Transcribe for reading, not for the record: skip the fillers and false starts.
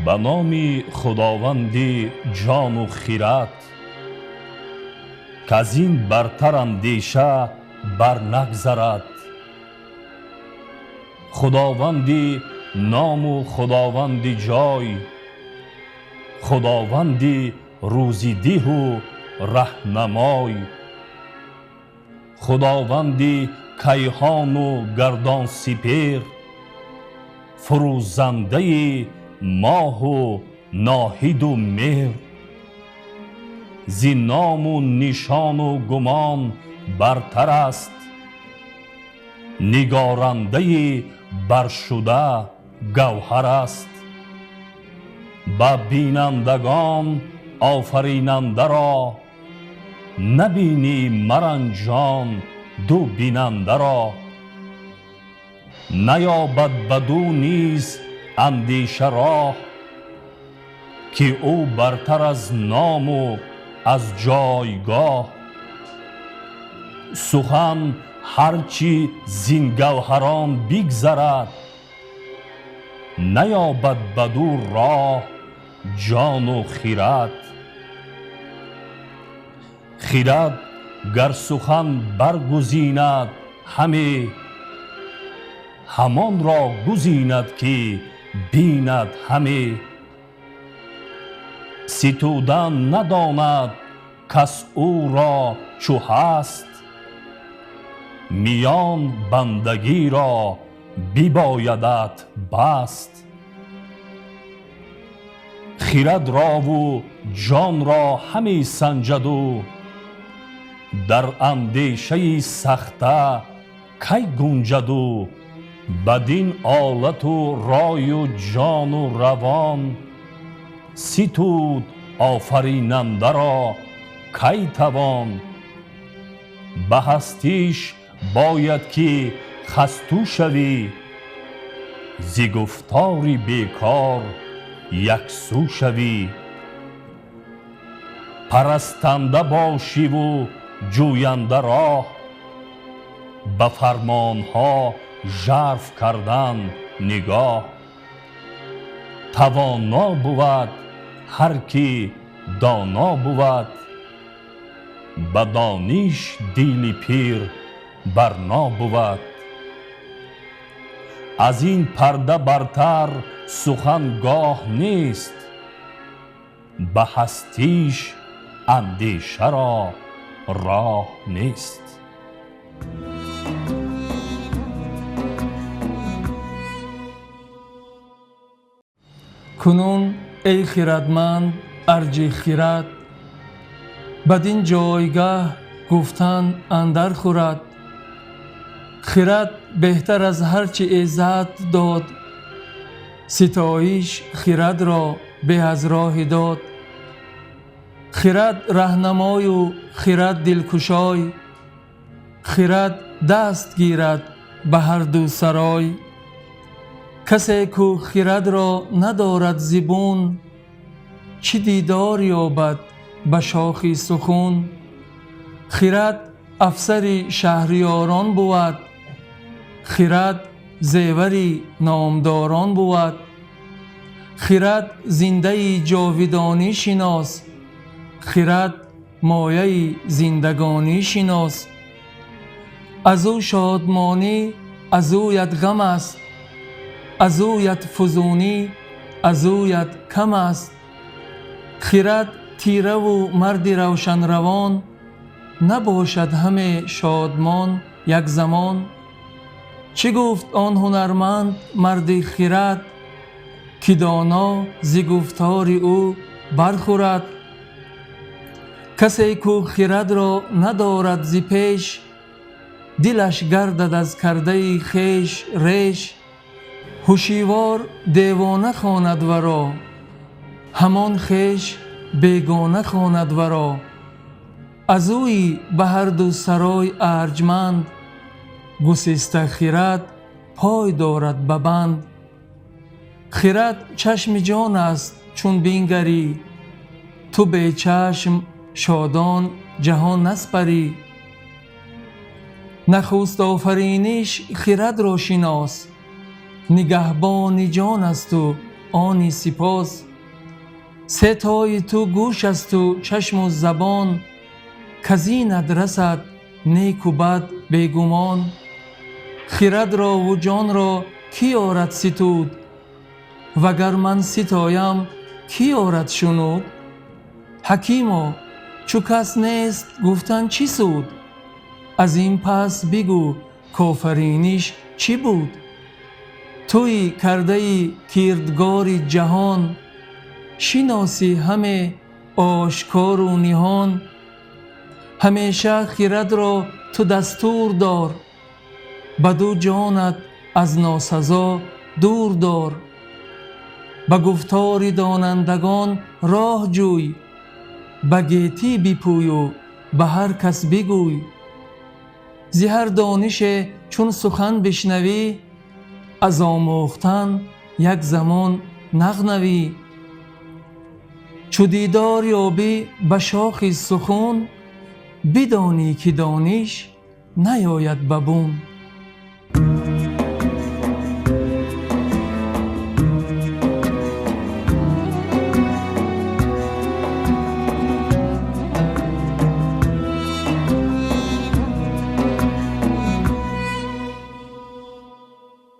Ба номи Худованди ҷону хирад, к-аз ин бартар андеша бар нагзарад. Худованди ному Худованди ҷой, Худованди рӯзидиҳу раҳнамой, Худованди кайҳону гардон сипер, фурӯзандаи моҳу ноҳиду меҳр, зи ному нишону гумон бартар аст, нигорандаи баршуда гавҳар аст. Ба бинандагон офаринандаро набинӣ маранҷон ду бинандаро. Наёбад баду низ андеша роҳ, ки ӯ бартар аз ному аз ҷойгоҳ. Сухан ҳарчи зин гавҳарон бигзарад, наёбад баду роҳ ҷону хирад. Хирад гар сухан баргузинад ҳаме, ҳамонро гузинад ки бинад ҳаме. Ситудан надонад кас ӯро чу ҳаст, миён бандагиро бибоядат баст. Хирадрову ҷонро ҳаме санҷаду, дар андешаи сахта кай гунҷаду. Бадин олату рою ҷону равон, ситуд офаринандаро кай тавон. Ба ҳастиш бояд ки хасту шавӣ, зи гуфтори бекор яксӯ шавӣ. Парастанда бошиву ҷӯянда роҳ, ба фармонҳо жарф кардан нигоҳ. Тавоно бувад ҳар ки доно бувад, ба дониш дили пир барно бувад. Аз ин парда бартар сухан гоҳ нест, ба ҳастиш андешаро роҳ нест. Кунун эй хирадманд арҷи хирад, бадин ҷойгаҳ гуфтан андар хӯрад. Хирад беҳтар аз ҳарчи иззат дод, ситоиш хирадро беҳ аз роҳи дод. Хирад раҳнамою хирад дилкушой, хирад даст гирад ба ҳар ду сарой. Касе ку хирадро надорад зибун, чӣ дидор ёбад ба шохи сухун. Хирад афсари шаҳриёрон бувад, хирад зевари номдорон бувад. Хирад зиндаи ҷовидонӣ шинос, хирад мояи зиндагонӣ шинос. Аз ӯ шодмонӣ, аз ӯят ғам аст, аз ӯят фузунӣ, аз ӯят кам аст. Хирад тираву марди равшанравон, набошад ҳаме шодмон як замон. Чӣ гуфт он ҳунарманд марди хирад, ки доно зи гуфтори ӯ бархӯрад. Касе ку хирадро надорад зи пеш, дилаш гардад аз кардаи хеш реш. Ҳушивор девона хонад варо, ҳамон хеш бегона хонад варо. Аз ӯи ба ҳар ду сарой арҷманд, гусиста хирад пой дорад ба банд. Хирад чашми ҷон аст чун бингарӣ, ту бечашм шодон ҷаҳон наспарӣ. Нахуст офариниш хирадро шинос, нигаҳбони ҷон асту они сипос. Се тои ту гӯш асту чашму забон, казинат расад неку бад бегумон. Хирадрову ҷонро кӣ орад ситуд? Вагар ман ситоям, кӣ орад шунуд? Ҳакимо, чу кас нест, гуфтан чӣ суд? Аз ин пас бигӯ, кофариниш чӣ буд? Туи кардаи кирдгори ҷаҳон, шиносӣ ҳаме ошкору ниҳон. Ҳамеша хирадро ту дастур дор, баду ҷонат аз носазо дур дор. Ба гуфтори донандагон роҳ ҷӯй, ба гетӣ бипӯю ба ҳар кас бигӯй. Зи ҳар донише чун сухан бишнавӣ, аз омӯхтан як замон нағнавӣ. Чу дидор ёбӣ ба шохи сухун, бидонӣ ки дониш наёяд ба бун.